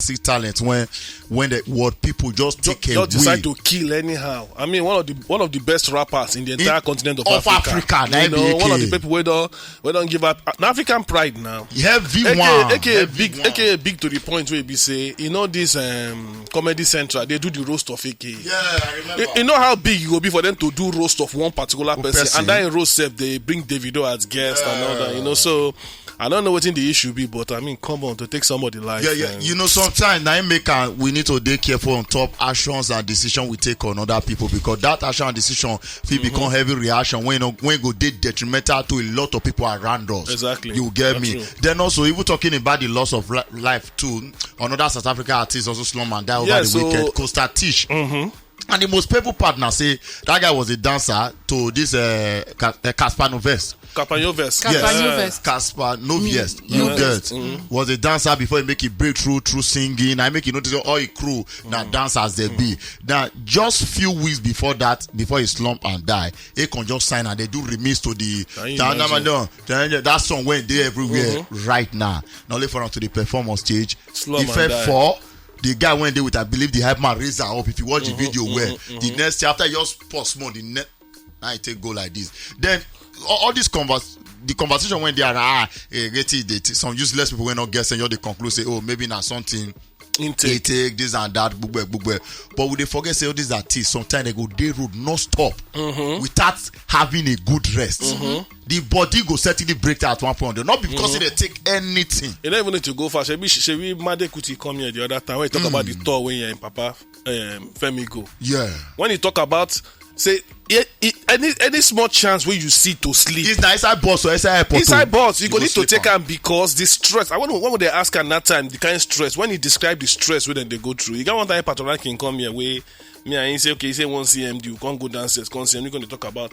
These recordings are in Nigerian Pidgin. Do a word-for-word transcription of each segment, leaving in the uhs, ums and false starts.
see talent when when the world people just take just, just away. Decide to kill anyhow. I mean, one of the one of the best rappers in the entire in, continent of, of Africa. Africa you know, one of the people where don't where don't give up an African pride now. Heavy A K A, one, A K A heavy big, one. A K A big to the point where we say you know this um, comedy central they do the roast of A K A. Yeah, I remember. You, you know how big it will be for them to do roast of one particular person, person, and then roast self they bring Davido as guest yeah. and all that. You know, so I don't know what in the issue be, but I mean, come on, to take somebody life. Yeah, yeah. Man. You know, sometimes now make a, we need to be careful on top actions and decision we take on other people because that action and decision will mm-hmm. become heavy reaction when when go did detrimental to a lot of people around us. Exactly. You get That's me? True. Then also, even talking about the loss of life too, another South African artist also slum and die over yeah, the so, weekend, Costa Tish. Mm-hmm. And the most painful part now say that guy was a dancer to this uh, Casper Noves. Casper Noves. Yes. Casper Noves. You get mm-hmm. was a dancer before he make a breakthrough through singing. I make you notice all he crew now mm-hmm. dancers they mm-hmm. be. Now just few weeks before that, before he slump and die, he can just sign and they do remix to the. That song went there everywhere mm-hmm. right now. Not only for him to the perform on stage. Slump he fell for the guy went there with I believe the hype man raise her up if you watch mm-hmm, the video mm-hmm, well mm-hmm. The next year after you just pause more the next now it take go like this then all, all this converse the conversation went there ah eh, get it they t- some useless people wey no get sense just dey conclude say oh maybe na something intake intake this and that gbogbo gbogbo but we dey forget say all these artists sometimes they go dey road no stop mm-hmm. without having a good rest mm-hmm. The body go certainly break that at one point not because mm-hmm. they take anything. You don't even need to go far shebi shebi Made Kuti come here the other time when he talk mm. about the tour when he and papa um, Femi go. Yeah. When he talk about say e- e- any any small chance wey you see to sleep Is na inside bus or inside airport? Inside bus you go need to take am because the stress I wan wan dey ask am that time the kind stress when he describe the stress wey dem dey go through e get one time Patoranking come here wey me and him say okay he say one C M D we come go downstairs come see him we come dey talk about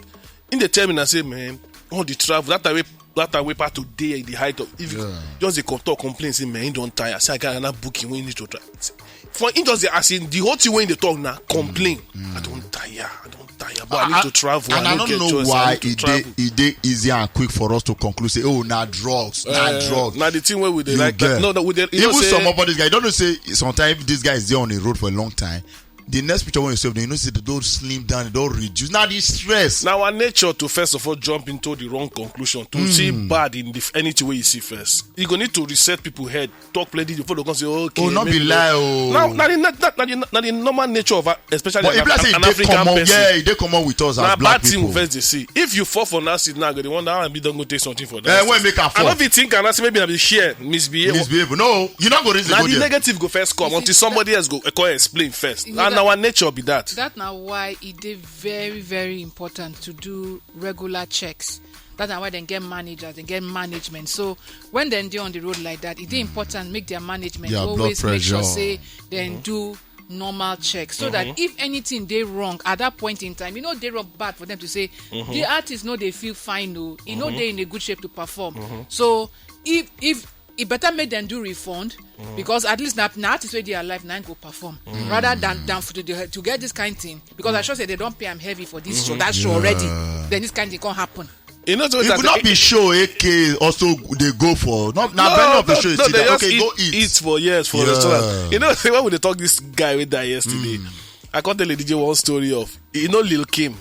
him dey tell me na say man all the travel that time wey that time wey Pato dey in the height of if you just dey come talk complain say man he don tire say I get another booking wey he need to try for him just dey as in the whole thing wey he dey talk na complain I don tire I don tire but I need to travel and I no get choice I need to travel. E dey easy and quick for us to conclude say oh na drugs na drugs. Na the thing wey we dey like no no we dey you know say even some of these guys you don't know say sometimes if these guys dey on the road for a long time the next picture wey you save dem you know say they don slim down they don reduce na the stress. Na our nature to first of all jump into the wrong conclusion to mm. see bad in the, anything wey you see first you go need to reset people head talk plenty before they come say okay. Oh no be lie o. Na na the na na the na the normal nature of a- especially but an, if like say an e dey african common person. Yeah e dey common with us na as black bad thing we people. First dey see if you fall for that seat now you go dey wonder how I be don go take something for that. Eh, wey make am I fall. No fit think am na say maybe na the share misbehave. Misbehave no you no go reason na go the there. Negative go first come You see, until somebody else go uh, come explain first You know and that- our nature be that. That na why e dey very very important to do regular checks. That na why dem get managers, dem get management. So when dem dey on the road like that, e dey important make their management Their blood always make sure pressure. Say dem do normal checks so that if anything dey wrong at that point in time, e no dey wrong bad for them to say the artist no dey feel fine o, e no dey in a good shape to perform. So if if e better make dem do refund because at least na na artist wey dey alive na im go perform rather than than for to dey to get this kind thing because I sure say they don pay am heavy for this show that show already then this kind thing come happen. E no too If that not be show A K also dey go for not na no, venue of the no, show you no, see they that just okay eat, go eat. Eat for years for Yeah. Restaurant. You know, when we dey talk this guy wey die yesterday, I come tell the D J one story of you know Lil Kim,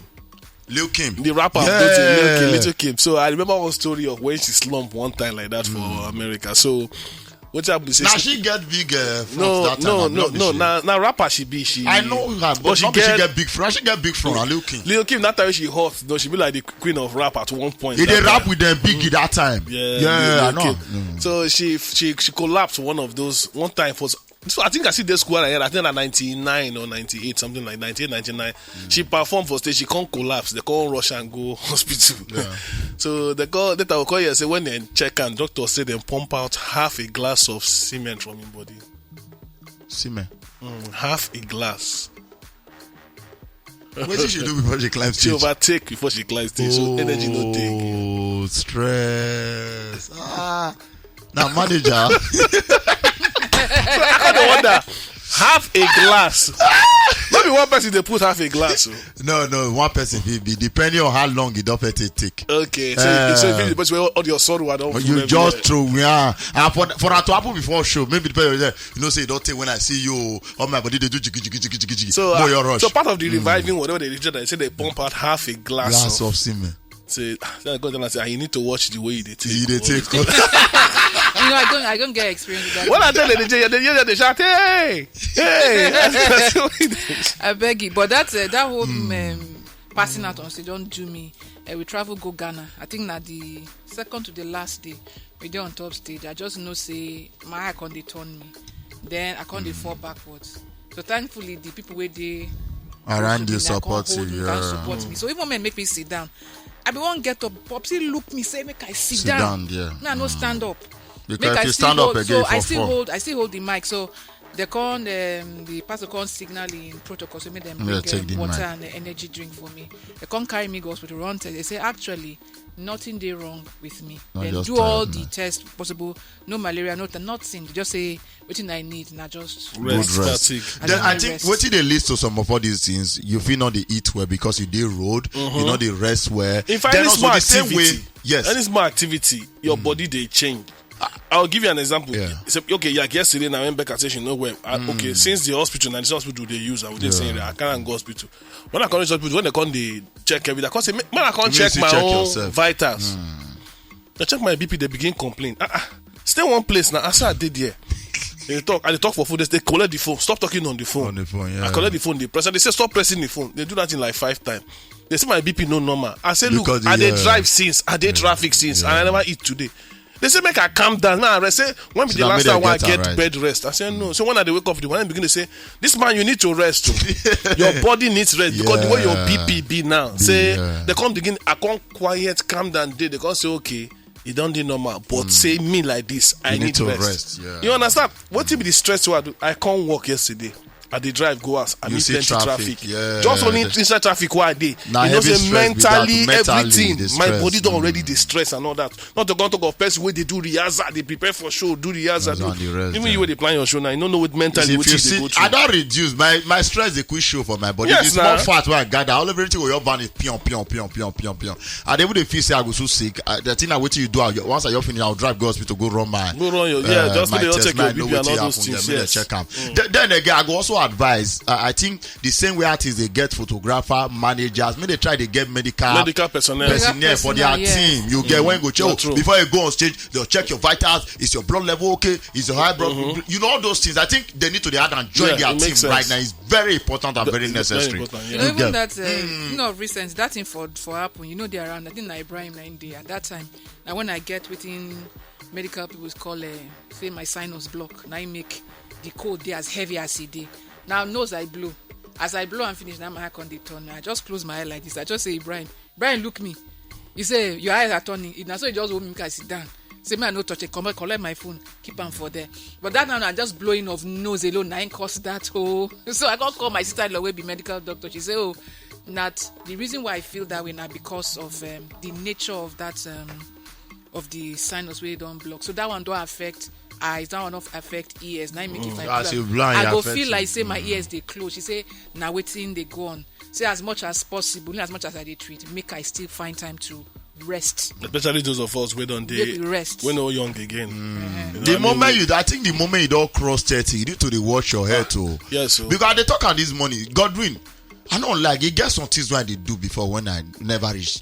Lil Kim. The rapper, Yeah. Little Kim, Little Kim. So I remember one story of when she slumped one time like that for America. So what happened? Say Now she- she get big uh, front no, that time. No, I no, block the no. shit. Now, now rapper she be she. I know her, but, But she not be she get- get big front. She get big front. Lil Kim. Lil Kim, that time she hot, though she be like the queen of rap at one point. He That dey rap time. With them big that time. Yeah, Yeah, Lil I know. Kim. So she she she collapsed one of those one time for. So I think I see this school around here. I think at ninety-nine or ninety-eight, something like ninety-eight, ninety-nine. She performed for stage. She can't collapse. They can't rush and go hospital. So they call that I will call you and say when they check and doctor say they pump out half a glass of cement from him body. Cement. Mm, half a glass. What did she do before she climbed She stage? Overtake before she climbs stage. So energy no take. Oh, stress. Ah, now manager. So I kind of wonder. Half a glass. No be one person dey put half a glass o. No, no, one person fit be, depending on how long e don fit take. Okay, so you, so you feel the person wey all your sorrow I don full everywhere. But you just throw, yeah. And for, for that to happen before show, maybe the person, you know, say, "Don't take when I see you, all my body dey do jiggy, jiggy, jiggy, jiggy, jiggy." So, more uh, your rush. So part of the reviving, whatever they did, they say they pump out half a glass of semen. Say, "Ah, God, I say, ah, you need to watch the way you dey take." You dey take. You know, I don't, I don't get experience with that. When I tell the D J, the D J dey shout, "Hey, hey!" I beg you, but that, uh, that whole, um, passing out on stage don do me. Uh, we travel go Ghana. I think na the second to the last day we dey on top stage. I just know say my eye come dey turn me. Then I come dey fall backwards. So thankfully, the people wey dey around you, they come support you, hold me, they come support me. So even men make me sit down. I be wan get up, Popsy look me, say make I sit down. Sit down, yeah. Me, I no stand up. Because if you stand up again, so I still hold, I still hold the mic. So they come, um, the pastor come signal in protocol, so make them bring, um, water and energy drink for me. They come carry me go hospital, run test. They say, "Actually, nothing dey wrong with me." Then do all the tests possible, no malaria, no th-, nothing. They just say, "Wetin I need na just rest." Good rest. Then I think wetin dey lead to some of all these things, you fit no dey eat well because you dey road, you no dey rest well. In fact, then any also small the same way, activity, yes, any small activity, your body dey change. I, I'll give you an example. Yeah. Say, okay, yeah, yesterday now when Becca say she no well. I, okay, since the hospital, na the hospital they use, I would just say, "I can't go hospital." When I come to hospital, when they come, they check everything. I come say, "Man, I come check my own vitals." They check my B P, they begin complain. "Ah, ah, stay one place now." I say, "I did there." They talk, and they talk for food. They, they collect the phone. "Stop talking on the phone." On the phone, yeah. I collect the phone. They press. They say, "Stop pressing the phone." They do that in like five times. They say my B P no normal. I say, "Look, I dey drive since, I dey traffic since, and I never eat today." They say, "Make I calm down." Now I rest. Say, "When be the last time I get bed rest?" I say, "No." So when I dey wake up, the one begin to say, "This man, you need to rest o. Your body needs rest because the way your B P be now." Say, they come begin, I come quiet, calm down. They, they come say, "Okay, e don dey normal, but say me like this, I need to rest." You understand? Wetin be the stress wey I do? I come work yesterday. I dey drive go house. I meet plenty traffic. Just only inside traffic wey I dey. You know say mentally, everything, my body don already dey stress and all that. Not to go talk of person wey dey do rehearsal, dey prepare for show, do rehearsal. Even you wey dey plan your show now, you no know what mentally wetin you dey go through. I don reduce. My, my stress dey quick show for my body. Yes, the small fat wey I gather, all everything go just vanish. Pion, pion, pion, pion, pion, pion. I dey even dey feel say I go so sick. I, the thing na wetin you do, I, once I just finish, I'll drive go hospital, go run my, go run your, yeah, just make they check your B P and all those things. Make they check am. Then, then again, I go also advise. Uh, I think the same way artists they get photographer, managers, make they try to get medical, medical personnel for their team. You get when go check before you go on stage, they'll check your vitals. Is your blood level okay? Is your high blood? You know all those things. I think they need to dey add and join their team right now. It's very important and very necessary. You know, even that, uh, you know, of recent, that thing for, for happen, you know, they around, I think na Ibrahim na him dey at that time. Now, when I get wetin medical people call, uh, say my sinus block, na him make the cold dey as heavy as e dey. Now, nose I blow. As I blow and finish, now my eye come dey turn. I just close my eye like this. I just say, "Ibrahim." Ibrahim look me. He say, "Your eyes are turning." He, na so he just hold me, make I sit down. Say, "Me, I no touch it. Come, collect my phone. Keep am for there." But that now, na just blowing of nose alone, na him cause that. Oh, so I come call my sister-in-law, wey be medical doctor. She say, "Oh, Nat, the reason why I feel that way na because of, um, the nature of that, um, of the sinus wey don block. So that one don affect eyes, that one don affect ears. Now make if I blow, I go feel like say my ears dey close." She say, "Na wetin dey go on." Say, "As much as possible, as much as I dey treat, make I still find time to rest." Especially those of us wey don dey, wey no young again. The moment you, I think the moment you don cross thirty, you need to dey watch your head too. Yes, sir. Because I dey talk am this morning, Godwin, I no like, e get some things wey I dey do before when I never reach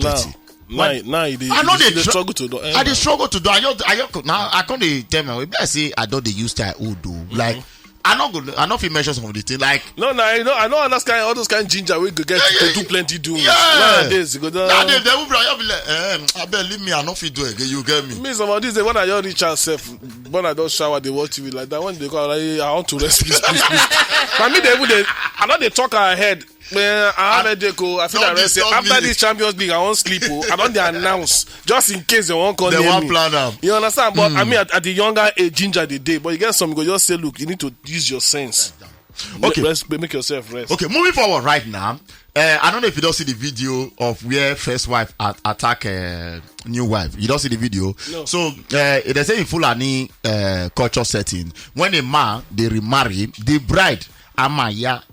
thirty. Now, now, now you dey, I no dey struggle to do. I dey struggle to do. I just, I just, now I come dey tell my way. I say I don dey use style old though. Like, I no go, I no fit mention some of the things. Like, no, no, I know, I know all those kind, all those kind ginger wey go get to do plenty doings. Nowadays, you go down. Nowadays, they will be like, "Eh, abeg, leave me. I no fit do again. You get me?" Me, some of these days, when I just reach out sef, when I don shower, dey watch T V like that. When they go, like, "I want to rest, please, please, please." But me, they even dey, I no dey talk ahead. Man, I have headache o. I feel arrested. After this Champions League, I wan sleep o. I don dey announce just in case they wan come near me. They wan plan am. You understand? But I mean, at, at the younger age, ginger dey dey. But you get some, you go just say, "Look, you need to use your sense." Okay. Rest, make yourself rest. Okay, moving forward right now. Uh, I don't know if you don see the video of where first wife at, attack, uh, new wife. You don see the video? No. So, uh, they say in Fulani, uh, culture setting, when a man dey remarry, the bride Amaya.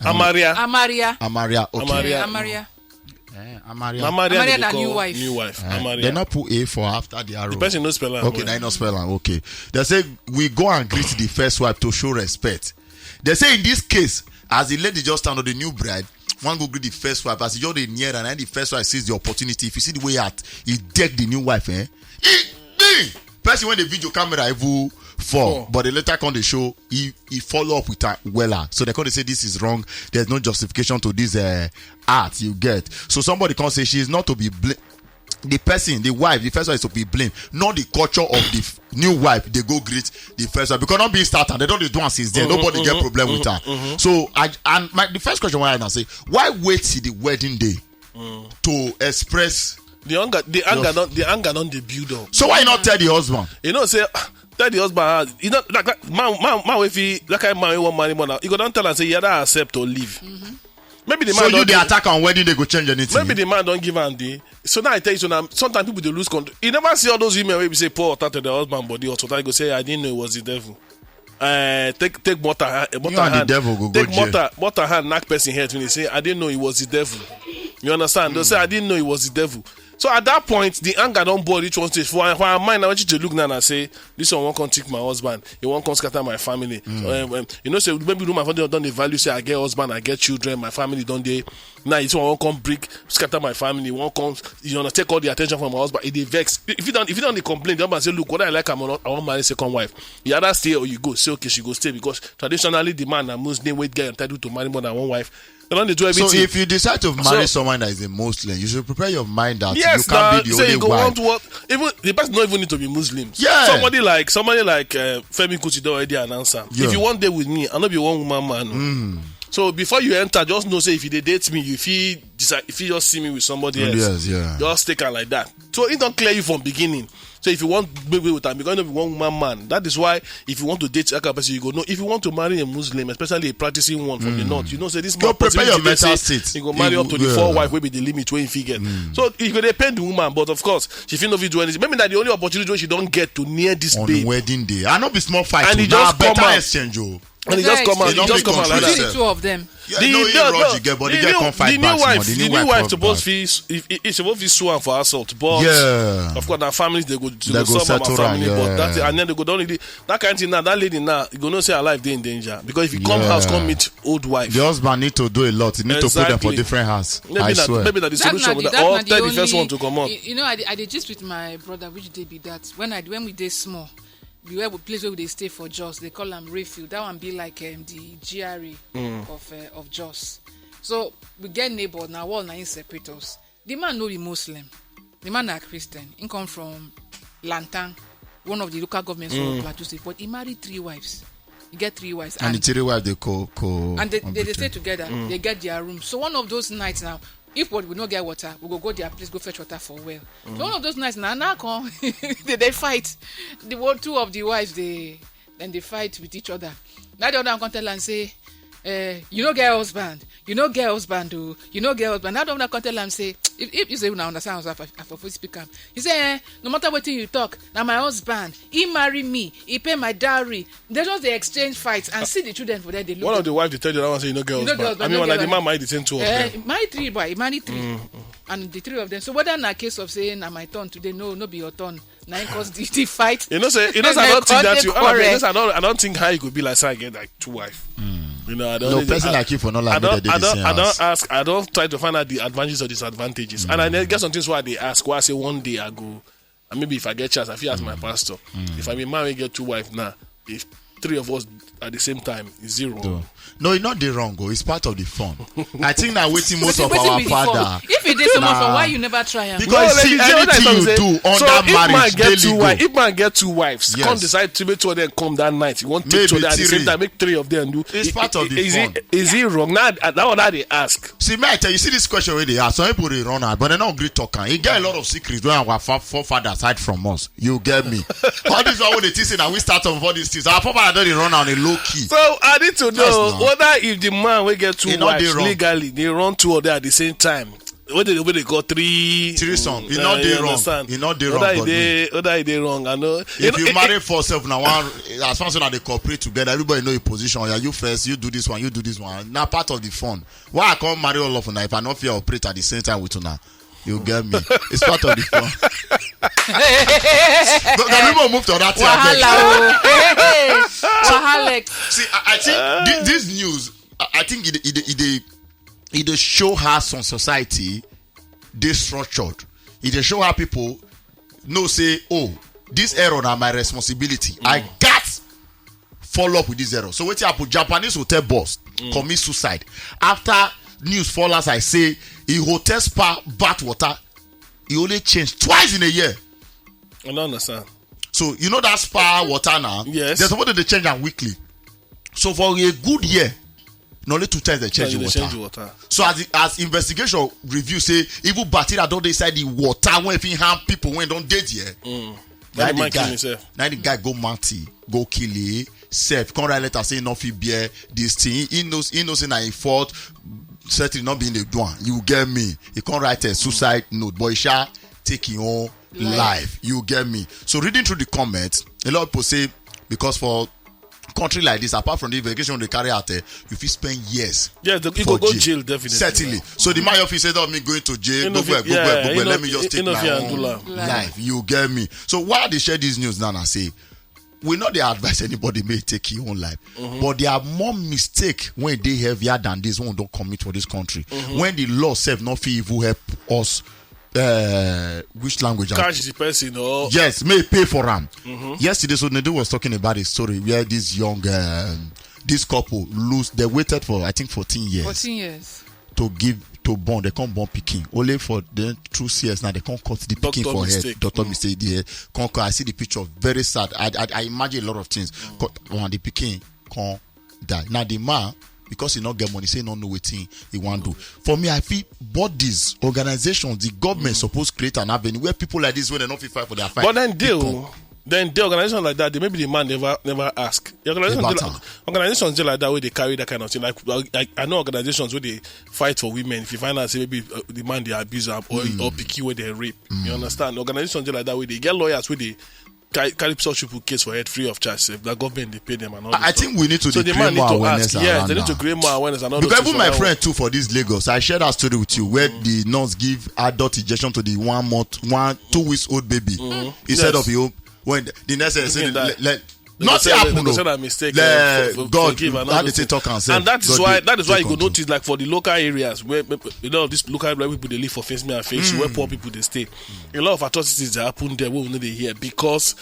Amaria. Amaria. Amaria. Okay. Amaria. Eh, Amaria. Amaria, Amaria na new wife. New wife. Eh, Amaria. They not put A for after the arrow. The person no spell am. Okay, well. They not spell am. Okay. They say we go and greet the first wife to show respect. They say in this case, as the lady just stand on the new bride, one go greet the first wife. As you just dey near and then the first wife sees the opportunity. If you see the way at he deck the new wife, eh? He, he, person when the video camera even fall, but the later come the show he he follow up with her wella. So they come dey say this is wrong. There's no justification to this uh, art you get. So somebody come say she is not to be bl- the person, the wife, the first one is to be blamed, not the culture of the f- new wife. They go greet the first one because not being started. They don't dey do am since then. Nobody get problem with her. So I and my the first question why I now say why wait till the wedding day to express. The anger, the anger, don, the anger don dey build up. So why you not tell the husband? You know, say ah, tell the husband, ah, you know, like that man, man, man, if he that kind of man, he want money more now, you go don tell am say you either accept or leave. Maybe the man so you don the give- attack on wedding they go change anything. Maybe the man don give am the. So now I tell you, so now sometimes people dey lose control. You never see all those women wey be say pour water to the husband body or sometimes go say I didn't know it was the devil. Uh, take take mortar, uh, mortar You and the hand. Devil go go take jail. Mortar, mortar hand, knock person head when they say I didn't know it was the devil. You understand? They'll say I didn't know it was the devil. So at that point, the anger don't boil each one stage. For for our mind, I want you to look now and say this one won't come take my husband. He won't come scatter my family. Um, um, you know, say maybe room my father don't dey value. Say I get husband, I get children, my family don't dey. Now this one won't come break, scatter my family. Won't come, you know, take all the attention from my husband. It dey vex. If you don't, if you don't dey complain, the husband say, look, whether I like am or not, I want marry second wife. You either stay or you go. Say okay, she go stay because traditionally the man na Muslim wey get entitled to marry more than one wife. They don't dey do everything. So if you decide to marry So- someone that is a Muslim, you should prepare your mind that yes, you can't now, be the so only you go wife. Want what? Even the person don't even need to be Muslim. Yeah. Somebody like somebody like uh, Femi Kuti don already announce am. Yeah. If you want dey with me, I no be one woman man. Oh. Mm. So before you enter, just know say if you dey date me, you feel decide if you just see me with somebody else. Yes, yeah. Just take her like that. So he don't clear you from beginning. So if you want make way with am, because you no be one woman man. That is why if you want to date that kind of person, you go know. If you want to marry a Muslim, especially a practicing one from the north, you know say this Go man prepare your possibility dey mental say state. He go marry He up to go- the four yeah. Wife wey be the limit wey he fit get. So you go dey pain the woman, but of course she fit no fit do anything. Maybe na the only opportunity wey she don get to near this on babe. Wedding day. I no be small fight. And he o. Na just come better out. Exchange o. And he just come out. He just come out like that. Between the two of them. Yeah, the, no, no, no, get, but the, the girl new, come fight the new back wife, the new wife supposed to if he, he supposed to sue am for assault, but yeah. Of course, now families they go they go settle family, yeah. But that and then they go down that kind of thing now. That lady now, you go know say her life dey in danger because if you come yeah. House, come meet old wife. The husband need to do a lot. He need exactly. To put them for different house. Maybe I that, swear. Maybe that the solution that, that, that, that, that the first one to come on. You know, I, I did just with my brother, which day be that when I when we dey small. The where place where they stay for Jos, they call am Rayfield. That one be like um, the G R A mm. Of uh, of Jos. So we get neighbor now. All na separate us. The man no be Muslim. The man na Christian. He come from Lantan, one of the local governments mm. For Plateau State. But he married three wives. He get three wives. And, and the three wives they co co. And they, they, they stay together. Mm. They get their room. So one of those nights now, if we, we no get water, we go go their place, go fetch water for well. Mm. So one of those nights, now now come they, they fight. The one two of the wives they then they fight with each other. Now the other one come tell and say, eh, you no get husband, you no get husband o, you no get husband. Now the other one come tell and say, if, if you say una understand, I for speak am. He say, eh, no matter wetin you talk, na my husband, he marry me, he pay my dowry, They just dey exchange fights and see the children for there dey look. One of the wife dey tell the other one say you no get husband. I mean, when the man marry the same two of them. Marry three boy, marry three, and the three of them. So whether na case of say na my turn today, no, no be your turn. Na him cause the, the fight. You know say you know say I don't think that you. I don't, I don't think how you go be like say I get like two wife. You know, I don't. No person like you for no like me. I don't. I don't ask. I don't try to find out the advantages or disadvantages. And I get some things why they ask. Why I say one day I go. And maybe if I get chance, I fit ask my pastor. If I be man wey get two wife now, if three of us at the same time, it's zero. No, e no dey wrong o. It's part of the fun. I think na wetin most of our father. If e dey so much fun, why you never try am? Because see, anything you do under marriage dey legal. If man get two wives, come decide to make two of them come that night, you wan take two of them at the same time, make three of them do. It's part of the fun. Is it wrong? Now that one I dey ask. See, me I tell you, see this question wey dey ask. Some people dey run am, but dem no gree talk am. E get a lot of secrets wey our forefathers hide from us. You get me? All these one wey dey think say na we start on all these things. Our forefathers don dey run on a low key. So I need to know whether if the man wey get two wives legally dey run two of them at the same time, What they, what they call three Threesome. E no dey wrong. E no dey wrong, Whether e God dey whether e dey wrong, I know. If you marry for self now, one as far as una dey cooperate together, everybody know your position. Yeah, you first, you do this one, you do this one. Na part of the fun. Why I come marry all of una if I no fit operate at the same time with una? You get me? It's part of the fun. But can we move to that thing? Abeg? Wahala o. Wahala. See, I, I think thi- this news, I, I think it, it, it, it, it dey show how some society dey structured. It dey show how people know say, oh, this error na my responsibility. I gats follow up with this error. So wetin happen? Japanese hotel boss commit suicide after news fall outside say e hotel spa bath water e only change twice in a year. I don't understand. So you know that spa water now? Yes. There's somebody they change am weekly. So for a good year, na only two times they change They the change water. the water. So as the, as investigation review say, even bacteria don dey inside the water when fit harm people when don dey there. Why Na the the man kill guy, himself? na the guy go mountain, go kill himself. Come write letter say he no fit bear this thing. He knows he knows say na him fault. Certainly not being the one. You get me? He come write a suicide note, but he sha take him own life. You get me? So reading through the comments, a lot of people say because for country like this, apart from the vacation they carry out, eh, you fit spend years. Yes, the, you for go go jail definitely. Certainly. So the man of say that me going to jail. You know, Gbogbo ẹ, yeah, gbogbo ẹ, yeah, let me just you take know, my you own handle am. Life. You get me? So why they share these news now and say we not dey advise anybody may take your own life, but there are more mistake when they heavier than this one don't commit for this country. When the law self not fit even help us. Uh, which language? am- Catch the person or Yes, may pay for am. Yesterday, so Nedu was talking about a story where this young, um, this couple lose. They waited for I think fourteen years Fourteen years. to give to born. They can't born picking. Only for the two years now they can't cut the picking Doctor for head. mistake. Doctor mistake. They can't cut. I see the picture very sad. I I, I imagine a lot of things. Cut on the picking can't die. Now the man because he not get money say he not know wetin he want do. For me, I feel bodies, organizations, the government supposed create an avenue where people like this when they not fit fight for their fight. But then they deal, come. Then the organization like that, they maybe the man never never ask. The organization About dey like, am. organizations dey like that where they carry that kind of thing. Like I, I know organizations where they fight for women. If you find out say maybe uh, the man they abuse am or or picky where they rape, you understand? Organizations dey like that where they get lawyers where they carry, carry such people case for head free of charge. Sef. That government they pay them and all. I I this think we need to So dey the create man need more to awareness ask. Yes, around they need now. to create more awareness and all Because those even things my for that friend too for this Lagos, I shared that story with you where the nurse give adult injection to the one month, one two weeks old baby instead Yes. of you when the next thing say Pikin die. let, let, They go nothing say- happen. they go Oh. say na mistake. Le- uh, for- for- God, forgive and all how those they take things. Talk and say, And that is God why dey- that is why dey you go control. Notice like for the local areas where where- you know this local area where people they live for face me and face you where poor people they stay. A lot of atrocities that happen there where we know they hear because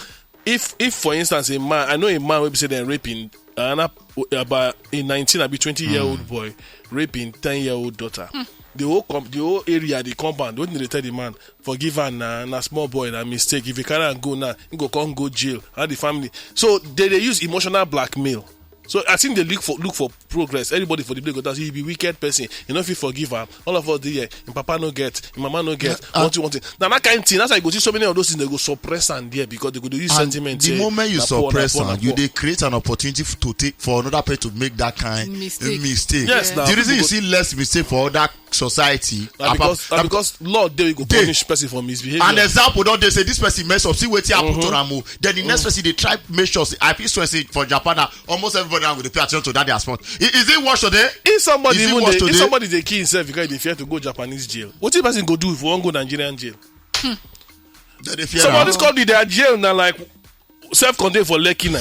if if for instance a man I know a man will be say they're raping and about a nineteen abi twenty year old boy raping ten year old daughter. The whole com- the whole area the compound wetin dey tell the man forgive am na na small boy na mistake if you carry am go now he go come go jail and the family so they dey use emotional blackmail so I think they look for look for progress anybody for the place go tell say he be wicked person he no fit forgive am all of us dey here him papa no get him mama no get Ah. One thing one thing na that kind thing that's why you go see so many of those things they go suppress am there because they go dey use And sentiment the say moment you na poor, na poor, suppress na am, you poor. Dey create an opportunity f- to take for another person to make that kind Mistake. mistake. Yes, na The reason you people see less mistake for other society. Na apart- because na na- because law dey wey go dey- punish person for misbehavior. An example don dey say this person mess up, see wetin happen to am o. Then the next person dey try make sure say I fit swear say for Japan now almost everybody now go dey pay attention to that their sport. I- Is it watch today? If somebody Is it even worse dey today? If somebody dey kill himself because he dey fear to go Japanese jail, wetin person go do if he wan go Nigerian jail? Dem dey fear Some of am. this country their jail na like self-contained for Lekki na.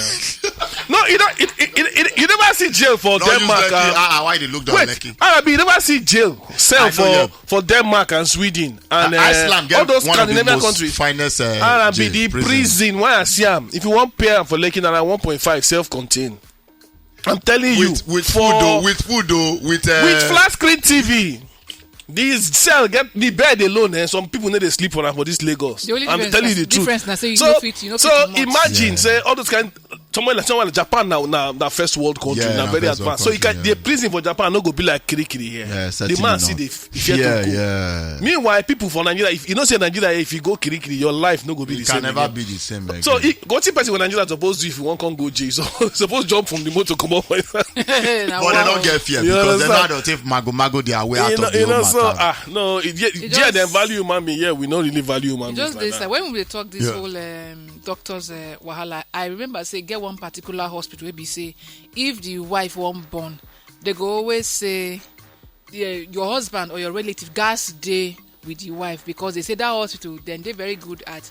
No, you know, it, it, it, it, you never see jail for No use Denmark. Lekki. And, Ah, ah, why they look down wait, Lekki? Arabi, you never see jail cell I know, for yeah. for Denmark and Sweden and uh, Iceland all get those one of the Scandinavian most countries. finest uh, Arabi, jail, the prison. Prison where I see am, if you wan pay am for Lekki na like one point five self-contained. I'm telling you, With, with for, food though, with food though, with uh, with flat screen T V. This cell get the bed alone, and some people no dey sleep for am for this Lagos. The only I'm difference telling you na- the truth. difference na say you so, no fit- you no so fit comot. Imagine Yeah. say all those kind Somewhere like, somewhere like Japan now, now, now first world country, Yeah, now na very first world advanced. So you can, country, the prison for Japan no go be like kirikiri here. Yeah, The certainly man not. see the f- fear to Yeah, go. Yeah. Meanwhile, people for Nigeria, if you know say Nigeria, if you go kirikiri, your life no go be It the can same. Never Again. Be the same again. So it, what if person when Nigeria suppose do if you want come go jail? So suppose jump from the motor, come up. Nah, But they wow. Don't get fear You because they understand? Not don't take mago mago their way out You know, of the you whole know, so matter. Ah, no, it, yeah, It yeah, they just- value human being. Yeah, we don't really value human It beings just like this that. Uh, when we talk this Yeah. whole um, doctors uh, wahala, I remember say get one particular hospital where be say if the wife won't born, they go always say yeah, your husband or your relative gas day with the wife because they say that hospital then they're very good at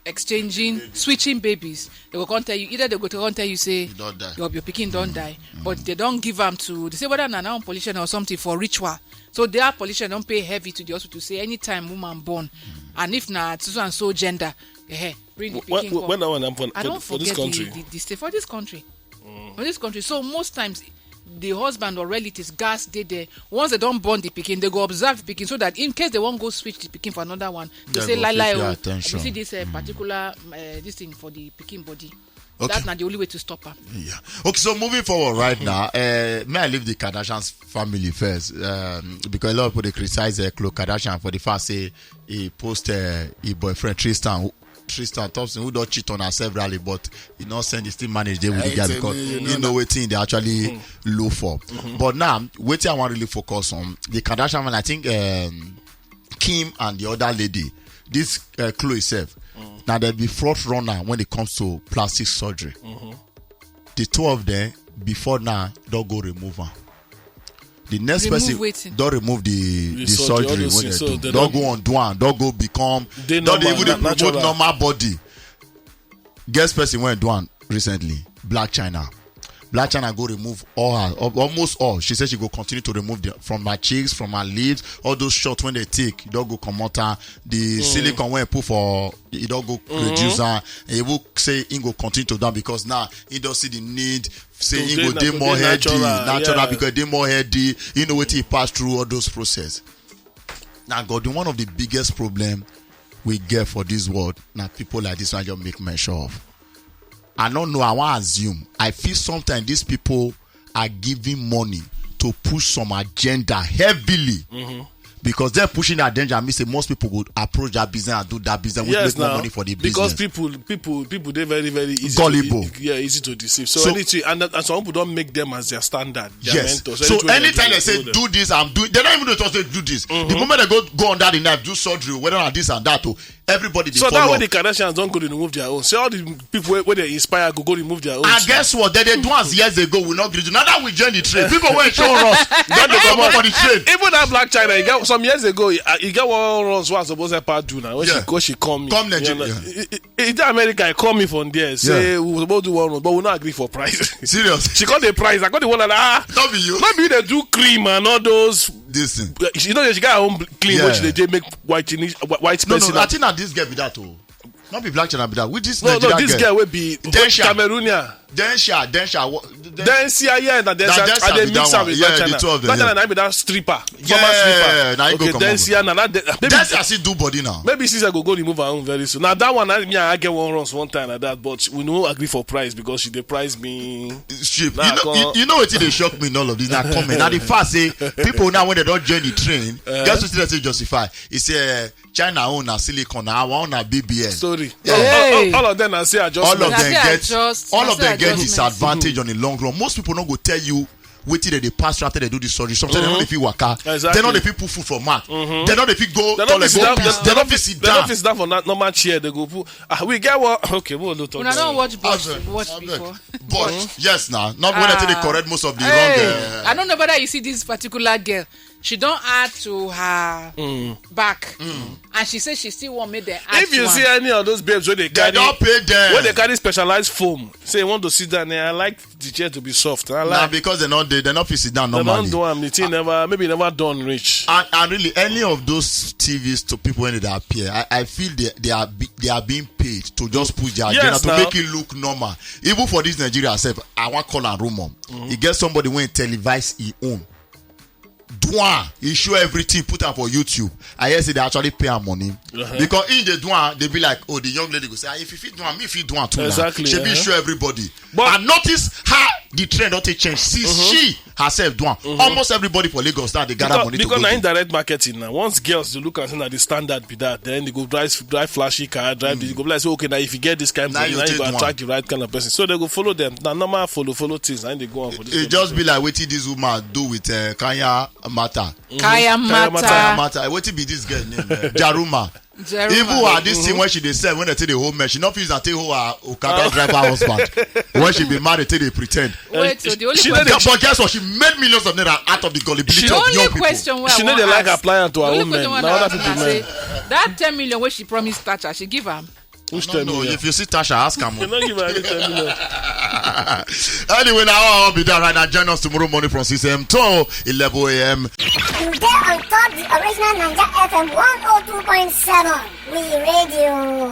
exchanging switching babies. They go come tell you, either they go to come tell you say You don't die. your, your pikin don't die, but they don't give them to, they say whether na now politician or something for ritual. So their politician don't pay heavy to the hospital say anytime woman born, and if na so and so gender, eh, bring the When, pikin come. When that one happen I for, don't for this forget country. The, the, the state for this country. For this country. So most times the husband or relatives gas dey there. Once they don't born the pikin, they go observe the pikin so that in case they won't go switch the pikin for another one, they They say go lie fit lie pay Oh, attention. You see this uh, particular uh, this thing for the pikin body. Okay. That's not the only way to stop her. Yeah. Okay, so moving forward right now, uh, may I leave the Kardashians family first? Um, because a lot of people they criticize uh, Khloe Kardashian for the fact say he post uh, his boyfriend Tristan, who- Tristan Thompson, who don't cheat on her severally, but he not send the still manage there with the I guy tell because you, you he know know what thing they actually look for. But now, what I want really focus on the Kardashian, and I think um, Kim and the other lady, this uh, Khloe self, now they be front runner when it comes to plastic surgery. The two of them before now don't go remove am. The next Remove person wetin? Don't remove the The the surgery, all surgery those when things, they so do. they Don't don't- Go on do am. Don't go become. They Don't normal, even na- dey promote natural. Normal body. Guess person when do am recently. Blac Chyna. Blac Chyna go remove all her al- almost all. She said she go continue to remove the, from her cheeks, from her lips, all those shots when they take. Don't go comot am. The silicone when put for it don't go reduce am. And he will say he go continue to do am because now he don't see the need. Say To he dey go na- dey to more dey healthy, natural, natural yeah. Because they more healthy. You know what he passed through all those process. Now, God, one of the biggest problem we get for this world now people like this one just make mention of. I don't know. I want to assume. I feel sometimes these people are giving money to push some agenda heavily. Because they're pushing that agenda, I mean, say most people would approach that business and do that business with Yes, make more now money for the because business. People, people, people, they're very, very easy Gullible. To, yeah, easy to deceive. So, So- anything, and, and some people don't make them as their standard. Their Yes. Mentors. So Anything they anytime do, they say do do this and do, they don't even know what they do this. The moment they go go under the knife, do surgery, whether on this and that, oh, everybody they So follow. That way the Kardashians don't go to remove their own. So all the people where, where they inspire go go remove their own. And guess what? They, they do as years ago. We not agree. Now that we join the train, people were showing us. They don't come up on the train. Even that Blac Chyna, he got some years ago, he, he got one runs was supposed to part do now. When Yeah. she go, she call me. Come You Nigeria. know, it- it- it- America, he call me from there. Say Yeah. We were supposed to do one run, but we not agree for price. Serious. She called the price. I got the one like ah. Not be you. Not be they do cream and all those. This thing. You know, she got her own clean Yeah. Which they dey make white Chinese, wh- white No, person. No, I think that this girl be that oh. Not be Blac Chyna be that. With this No, no, Nigerian this girl. Girl will be Densha. Cameroonian. Densha, Densha. What, Den- Densha, yeah, na Densha. Densha I dey be mix that am one. With Yeah, Blac the Chyna. Two of them, Blac Chyna yeah. Na be that stripper. Yeah, Former stripper. Na him go Okay, comot Densha na that. Maybe Densha still do body now. Maybe she go go remove her own very soon. Now that one, I, me, I get one runs one time like that, but we no agree for price because she dey price me. Strip. Nah, You know, come you, on. You know what they shock me in all of this? Now comment. Now the fact say people now when they don't join the train, guess what they say justify? It's a China own na silicon, our own na B B L. Story. Yeah. All, all, Hey. All of them, I say I just. All of Na them say I get just- all na of say them I get just disadvantage on the long run. Most people don't go tell you wetin they dey pass through after they do the surgery. Sometimes they no dey fit waka. Exactly. They no dey fit put food for mouth. Mm-hmm. They no dey fit go They no toilet, fit sit go down. piss. They They no no fit sit They no down. Fit sit down for that normal chair. They go put. Ah, we get one. Okay, we no talk. Una don watch boss Abeg, watch abeg. Before. But yes, now not when I take the Ah. correct most of the Hey, wrong. Uh, I don't know whether you see this particular girl. She don't add to her back, and she says she still want make them add If you to see am. Any of those babes where they they carry, don't pay them. Where they carry specialized foam, say you want to sit down there. I like the chair to be soft. I Now like. Because they not they, they not fit sit down They normally. Don't do am. The thing never maybe never done reach. And, and really, any of those T Vs to people when they appear, I, I feel they, they are be, they are being paid to just push their agenda Yes, to now. Make it look normal. Even for this Nigeria self, I want call and rumor. He get somebody when televise he own. do am, he show everything, put am for YouTube. I hear say they actually pay am money. Because in the do am, they be like, "Oh, the young lady go say, ah, if you fit do am, me fit do am too." Exactly, shebi show everybody. But and notice how the trend don take change since she herself do am. Almost everybody for Lagos now dey gather money to go do. Because na indirect marketing now. Once girls dey look and say na the standard be that, then they go drive drive flashy car, drive. They go be like say, okay, now if you get this kind of money, now you go attract the right kind of person. So they go follow them. Na normal follow follow things, and they go on for this. E just be like wetin this woman do with uh, Kaya Mata. Kaya Mata. Kaya Mata. Wetin be this girl name? Uh, Jaruma. Jaruma. Even her this thing when she dey sell, when they take the whole mess, she no fit use her take hold her Okada driver husband. When she be married, take dey pretend. Wait, so the only She question, no dey but guess what? She made millions of naira out of the gullibility The of only young people. Question wey She I no wan dey like ask, apply am to her the only own question men. wey Na I other wan people ask men. Say, that ten million wey she promised Tasha, she give am. Which No, ten no, million? If you see Tasha, ask am. You no give her any ten million. Anyway, now I'll be there right now. Join us tomorrow morning from six a.m. to eleven a.m. You dey on top the original Naija F M one oh two point seven. We radio.